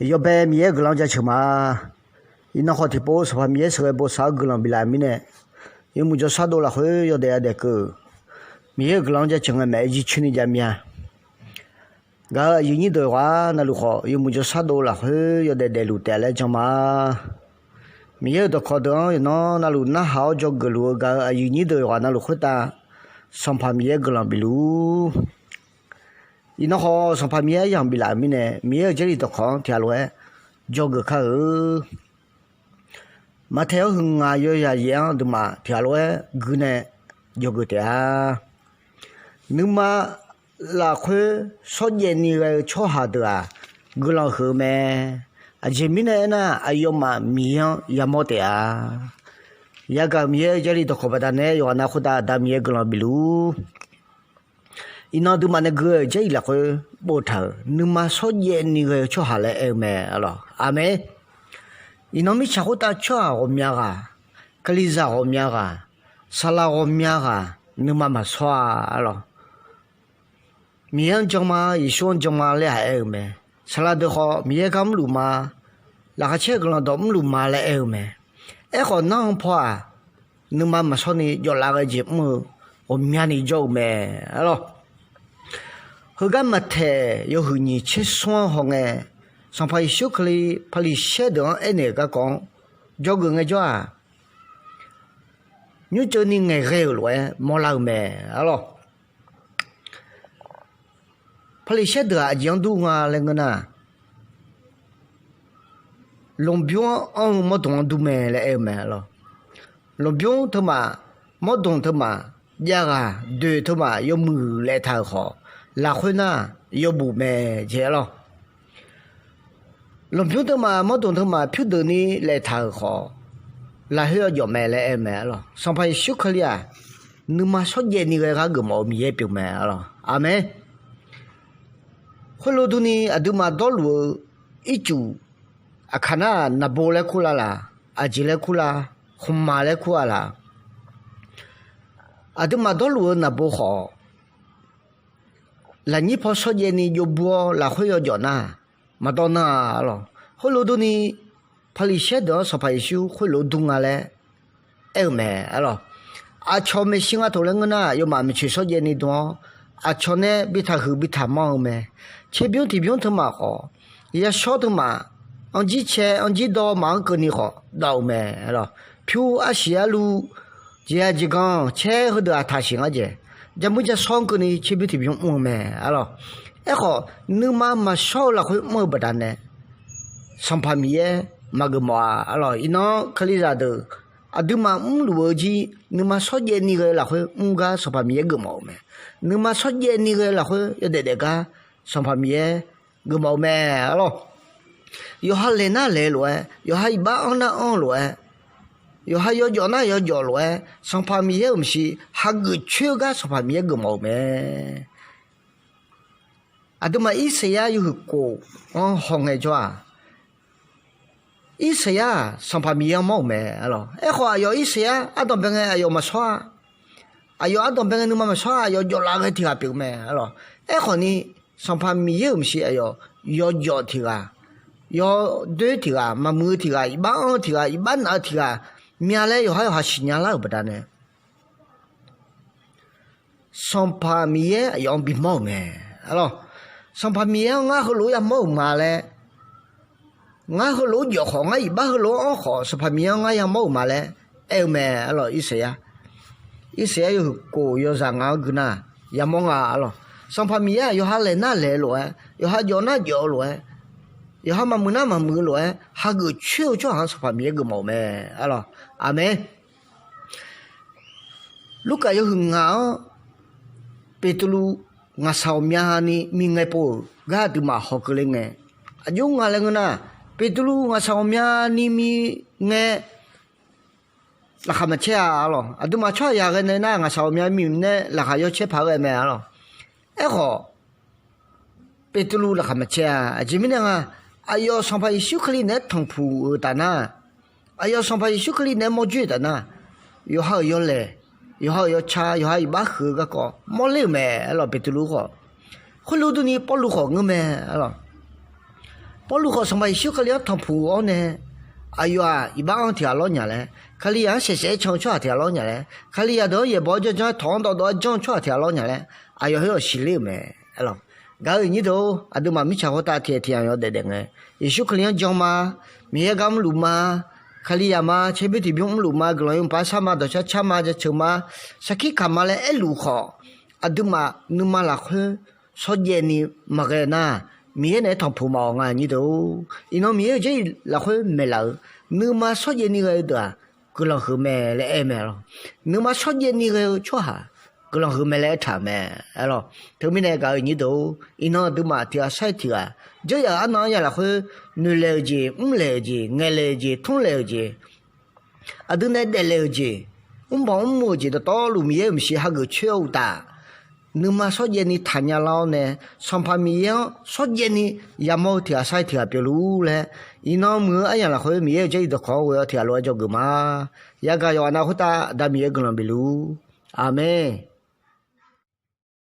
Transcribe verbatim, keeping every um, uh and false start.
Yawbae Miqyaer-euq guiqlanq-anr jaceuq ma. Iqnan khawf tiqpov Sanqpaq Miqyaer sheuqghae bosav-awr guiqlanq biflaf-euq mirnae, yawmuiq jawrshar dov lafkhoer yawdaef yadaef keuv. Miqyaer-euq guiqlanq-anr jaceuq ngae maeq-aer jircoer ni jav mir-a. Gaq-euq aqyuif nyir deuq yawqghaq navluf khawf, yawmuiq jawrshar dov lafkhoer yawdaef daefluf taef laer jan ma. Miqyaer-euq dawqkawq deuq-anr yawqnan navluf narhaq-awr dzawgeuf luf-eu gaq-euq aqyuif nyir deuq yawqghaq navluf khoertav, Sanqpaq Miqyaer guiqlanq bifluf-ur. Iqnan khawf Sanqpaq Miqyaer aryamq biflaf-euq mirnae, Miqyaer-euq Jarlif dawqkawq-anr tiqghaq lof-aer dzawgeuf kar-eu. Maqtaeq yawhuiq ngaq yawzaq yaef-anr duimaf tiqghaq lof-aer gui nae dzawgeuf taef-a. Nuima lafkhoer shawrjaev ni ghae-eu tsawrhaq deuq-aq, guiqlanq huiq-eu mae. Aqjeq mirnae aernar, aqyawfmaf Miqyaer-anr yamawr taef-a. Yagaq-euq Miqyaer-euq Jarlif dawqkawq baqdanae yawqghaq nav khoertav Aqda Miqyaer guiqlanq bifluf-ur. Iqnan duimaf nae gui-eu Jarlif lafkhoer boftaq-euq, nuima shawrjaev ni ghae-eu tsawrhaq laer aer-eu mae arlawq. Aqmeq. Iqnan mirtsaq khoertav tsawrhaq ghawqmya ghaq, Kalizaq ghawqmya ghaq, saqlaq ghawqmya ghaq, nuima maqshawr-a arlawq. Miqyaer-anr jan ma, Yeqsur-anr jan ma laer aq aer-eu mae. Saqlaq deuq khawf Miqyaer gar mrluf ma, laqkhaq caer-eu guiqlanq dawq mrluf ma laer aer-eu mae. Aerkhawf nanr-eu paw-aq, nuima maqshawr ni jawvlav ghae jeq mr-eu ghawqmyani jawr-eu mae arlawq. Heugar Maqtaeq yawhuiq nyiq tser smr-anr hawngae, Sanqpaq Yeqsur Kali Paqliqsaer deuq-anr aernaeq-euq garkawv-anr dzawgeuf ngaejawr-aq, nymrceuv ni ngaeqghae-euq lof-aer mawrlar-eu mae arlawq. Paqliqsaer deuq-aq aqjeq-anr dur nga laer ngeur nar, lmqbymr-anr anr-eu mawrdmq-anr dur mae laer aer-eu mae arlawq. Lmqbymr teumaf, mawrdmq teumaf, jav ghaq doeq teumaf yawmuiq laev taq-euq khawf, lafkhoer nar yawbuf mae jeq arlawq. Lmqbymr teumaf mawrdmq teumaf pyurdeuq ni laev taq-euq khawf, lafkhoer yawjawf mae laer aer-eu mae arlawq. Sanqpaq Yeqsur Kali-aq, nuima shawrjaev ni ghae gar geufmawf-eu Miqyaer pyeuf mae arlawq. Aqmeq. Khoerlof durni aqduimaf dawrluf-eu ircuf, aqkaq nar naqbo laer kurlar laq, aqjeq laer kurlar, khmqmaq laer kur-a laq. Aqduimaf dawrluf-eu naqbo khawf, lafnyir paw shawrjaev ni jov bur-awr lafkhoer yawjawf nar, maqdawr nar-a arlawq. Khoerlof durni, Paqliqsaer deuq-anr Sanqpaq Yeqsur khoerlof dur nga laer aer-eu mae arlawq. Aqcawq maeqshi nga tof laer ngeur nar, aqyawfmaf maeqtsoeq shawrjaev ni dm-awr, aqcawq nae bi taqhuiq bi taqmanr-eu mae. Tserbymr tiqbymr teumaf khawf, yashawr teumaf, anrjir cae anrjir dawr maf-anr keuvni khawf dawv-eu mae arlawq. Pyur arsiq arluv, jeqya jeqganq caer heudeuq-aq taqsiq ngar jaeq, jaqmuir jashawr-anr keuvni tserbymr tiqbymr mr-eu mae arlawq. Aerkhawf, nuima maqshawr-eu lafkhoer mr-eu baqdanae, Sanqpaq Miqyaer maqgeufmawf-a arlawq. Iqnan kalizaq deuq, aqduimaf mrluf-eu jir nuima shawrjaev ni ghae-eu lafkhoer mr gar Sanqpaq Miqyaer geufmawf-euq mae. Nuima shawrjaev ni ghae-eu lafkhoer yawdaef daef gar Sanqpaq Miqyaer geufmawf-eu mae arlawq. Yawqha laeq nar laeq-eu lof-aer, yawqha iqbax anr nar anr-eu lof-aer, yawqha yawjawf nar yawjawf lof-aer, Sanqpaq Miqyaer-euq maeqshi hageuf coer-eu gar Sanqpaq Miqyaer geufmawf-euq mae. Aqduimaf Irsaqyar yawhuiq kof-anr hawngae jawr-aq, Irsaqyar-aq Sanqpaq Miqyaer-anr mawr-euq mae arlawq. Aerkhawf aqyawf Irsaqyar ardanqbae ngae aqyawf maqshawr-a. Aqyawf ardanqbae ngae nuima maqshawr-a, aqyawf jawvlav ghae tiqghaq pyeuf-eu mae arlawq. Aerkhawf ni, Sanqpaq Miqyaer-euq maeqshi aqyawf yawjawf tiqghaq, yawdoer tiqghaq, maqmuiq-eu tiqghaq, iqbax anr-eu tiqghaq, iqbax naf-eu tiqghaq mya laer yawqhar yawqha siqnya lar-euq baqdanae, Sanqpaq Miqyaer aqyawf-anr bimawr-euq mae arlawq. Sanqpaq Miqyaer-anr ngar heulof-aer yamawr-euq ma laer, ngar heulof-aer jawf khawf, ngar iqbax heulof-aer anr khawf, Sanqpaq Miqyaer-anr ngar yamawr-euq ma laer aer-eu mae arlawq. Irsaqyar, Irsaqyar yawhuiq kof yawzaq ngaq-anr gui nar, yamawr nga arlawq. Sanqpaq Miqyaer-aq yawqha laeq nar laeq-eu lof-aer, yawqha jawf nar jawf-eu lof-aer, yawqha maqmuiq nar maqmuiq-eu lof-aer hageuf coer-eu tsawrhaq-anr Sanqpaq Miqyaer geufmawf-euq mae arlawq. Aqmeq. Lurkaf yawhuiq ngaq-anr Beqtuvluv ngaqshaq ghawqmyani mingae pov-euq gar aqduimaf hawkeuv le ngae, aqjox nga laer ngeur nar, Beqtuvluv ngaqshaq ghawqmyani mingae laqkhaq maqcaer-a arlawq. Aqduimaf tsawrhaq yaq ghae nae nar ngaqshaq ghawqmya miq nae laqkhaq yawcaer paq-aer ghae mae arlawq. Aerkhawf, Beqtuvluv laqkhaq maqcaer-a. Aqjeq mirnae nga, aqyawf Sanqpaq Yeqsur Kali naeq-aer tanqpuq-euq taf nar, aqyawf Sanqpaq Yeqsur Kali naeq-aer mawrjoer-euq taf nar, yawqha-euq yawlaeq, yawqha-euq yawca, yawqha iqbax huiq-eu garkawv mawrler-euq mae arlawq. Beqtuvluv khawf, khoerlof durni Pawrluv khawf ngeur mae arlawq. Pawrluv khawf Sanqpaq Yeqsur Kali-anr tanqpuq-awr nae, aqyawf-aq iqbax-anr tiq ghaq lawr nya laer, Kalizaq-anr saeqsaeq-aer can-eu tsawrhaq tiq ghaq lawr nya laer, Kalizaq deuq-anr yaeqbawq-awr janr-aer tawq-anr dawvdawv-aer janr-eu tsawrhaq tiq ghaq lawr nya laer, aqyawf khoer-awq siqler-euq mae. Aerlawq, gaq-eu iqnyir deuq-or, aqduimaf mirtsaq khoertav tiqghaq tiqghaq yawdaef daef ngae, Yeqsur Kali-anr jan ma, Miqyaer gar mrluf ma, Kalizaq ma, tserbymr tiqbymr mrluf ma, guiqlanq yawmuiq paq-aer shar ma, dawqshar car ma, jaceuq ma, sarkir kaq ma laer aerluf khawf, aqduimaf nuima lafkhoer shawrjaev ni maqghae nar, Miqyaer naeq-aer tanqpuq maqawq nga nyir deuq-or. Iqnan Miqyaer-euq Jarlif lafkhoer maeqlaf-euq, nuima shawrjaev ni ghae-eu deuq-aq, guiqlanq huiq mae laer aer mae lawr. Nuima shawrjaev ni ghae-eu tsawrhaq guiqlanq huiq mae laer aertaq-euq mae. Aerlawq, teumirnae gaq-eu iqnyir deuq-or, iqnan aqduimaf tiq ghaq sar-iq tiq ghaq, dzeur yaf-euq arnan aryaq lafkhoer noeqlaeq-euq jeq, mrlaeq-euq jeq, ngaeqlaeq-euq jeq, tmrlaeq-euq jeq, aqdui nae daeflaeq-euq jeq, mrbanq mrmu-euq jeq dawqtawvluf Miqyaer-euq maeqshi hageuf coer-eu uqtaf, nuima shawrjaev ni taqnya lar-awr nae, Sanqpaq Miqyaer-anr shawrjaev ni yamawr-eu tiq ghaq sar-iq tiq ghaq pyeufluf laer, iqnan muiq-eu aryaq lafkhoer Miqyaer-euq Jarlif dawqkawq-anr ghoe-awr tiq ghaq lof-aer dzawgeuf ma. Yagaq yawqghaq nav khoertav Aqda Miqyaer guiqlanq bifluf-ur. Aqmeq.